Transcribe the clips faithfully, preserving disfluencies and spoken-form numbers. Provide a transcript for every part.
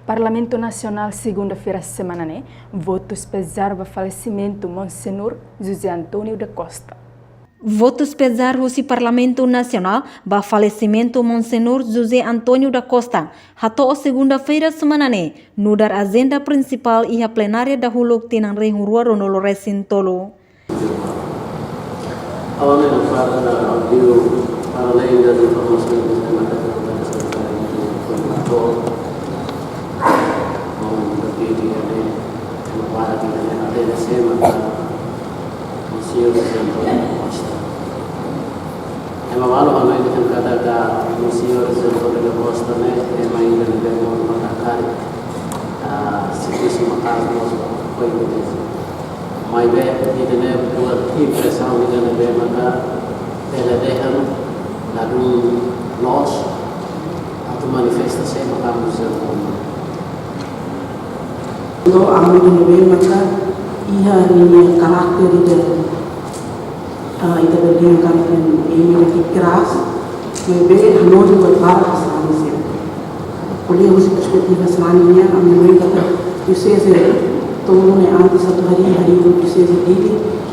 Parlamentu Nasionál, segunda-feira semana ne'e, votus pezar ba falesimentu Monsenhor José António da Costa. Votus pezar husi Parlamentu Nasionál ba falesimentu Monsenhor José António da Costa hato'o segunda-feira semana ne'e nu'udar ajenda prinsipál iha plenária dahuluk tinan rihun rua ruanulu resin tolu. Agora, para, para além das informações do tema da coordenação, bom, daqui, né, para que, né, até na semana, o senhor José António da Costa. Ema balu hanoin katak Monsenhor José António da Costa ne'e ema ida ne'ebé maka karik, ah, situ sima kazu mós foi mesmo. Maibé ida-ne'e buat impresaun ida ne'ebé maka bele dehan ladún loos atu manifesta sé maka Monsenhor. Lo ami ida ne'ebé maka iha ninia karakter ida, ah, ita bele dehan katak ema ida ke keras, maibé hanoin buat barak ba sarani sira. Ko'alia husi perspetiva sarani nian, ami hanoin katak dioseze tolu ne'e antes atu harii, harii dioseze Dili,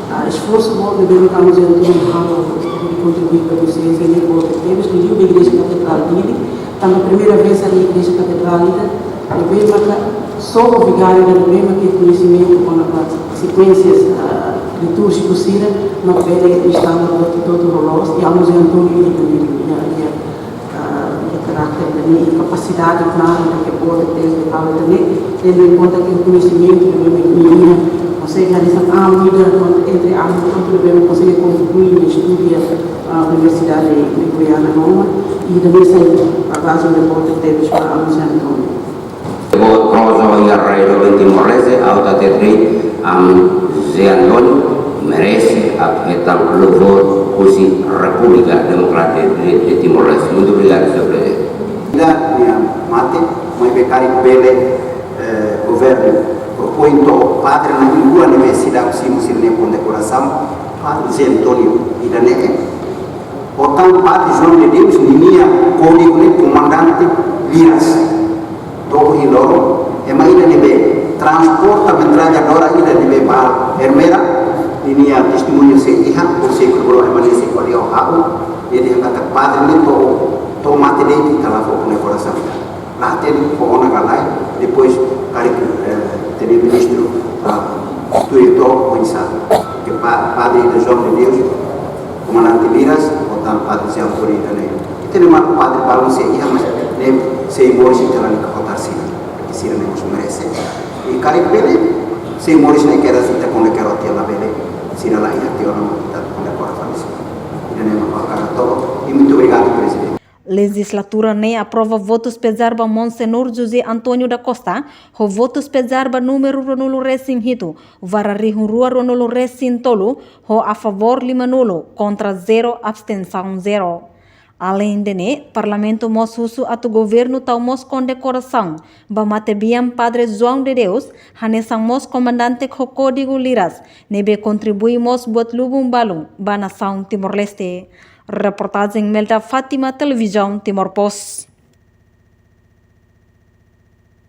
ah, esforsu boot ne'ebé maka Monsenhor halo hodi kontribui ba dioseze ne'e boot tebes, liuliu ba Igreja Katedrál Dili, tanba primeira vez harii Igreja Katedrál ida, ne'ebé maka só vigáriu ida ne'ebé maka iha koñesimentu kona-ba sekuénsias, ah, litúrjiku sira, mak bele instala buat hotu-hotu ho loos, i Monsenhor iha, iha, iha, ah, iha karakter ida-ne'e, kapasidade klaru ida ke boot tebes de halo ida-ne'e, tendo em conta ke koñesimentu ida ne'ebé mak nia iha, konsege hanesan ami ida, entre ami ida ne'ebé konsege kontribui no estudu iha, ah, Universidade Gregoriana Roma, i ida-ne'e sai bagajen ida boot tebes ba Monsenhor. Boot proza iha rai doben Timor-Leste, ha'u hatete de'it, am, José António merese atu hetan louvor husi Repúblika Demokrátika de, de Timor-Leste. Muito obrigado, senhor Presidente. Ida-ne'e mate, maibé karik bele, eh, governu propoin to'o padre na'in-rua ne'ebé seidauk simu sira-nia kondekorasaun, Padre José António ida-ne'e. Ho tan Padre João de Deus ninia kódigu ne'e Komandante Liras. To'o ohin loron, ema ida ne'ebé transporta metralhadora ida ne'ebé bala Ermera, ninia testemuñu sei iha, ou sei kobro ema ne'e sei ko'alia ho ha'u, nia dehan katak padre ne'e to'o, to'o mate de'it ita la fó kondekorasaun. La hatene fó ona ka lae, depois karik, eh, Tenente Ministru, ah, tuir to'o oinsá. Ke pa-, Padre ida João de Deus, Komandante Liras, ho tan Padre José António ida-ne'e. Ita-nia malu padre balun sei iha, mas ne'e sei moris ita la neka kotar sira. Sira ne'e mós merese. I karik bele, sei moris ne'e kedas ita kondekora tiha labele. Sira la iha tiha ona ita kondekora fali sira. Ida-ne'e mak ha'u hakarak hatete. I muito obrigado, Presidente. Lejizlatura ne'e aprova votus pezar ba Monsenhor José António da Costa, ho votus pezar ba númeru ruanulu resin hitu, barra rihun rua ruanulu resin tolu, ho afavór limanulu, kontra zero, abstensaun zero. Aleinde ne'e, Parlamentu mós husu atu governu tau mós kondekorasaun ba matebian Padre João de Deus, hanesan mós komandante ho kódigu Liras, ne'ebé kontribui mós buat lubun balun ba nasaun Timor-Leste. Reportajen Melda Fátima, Televizaun Timor Post.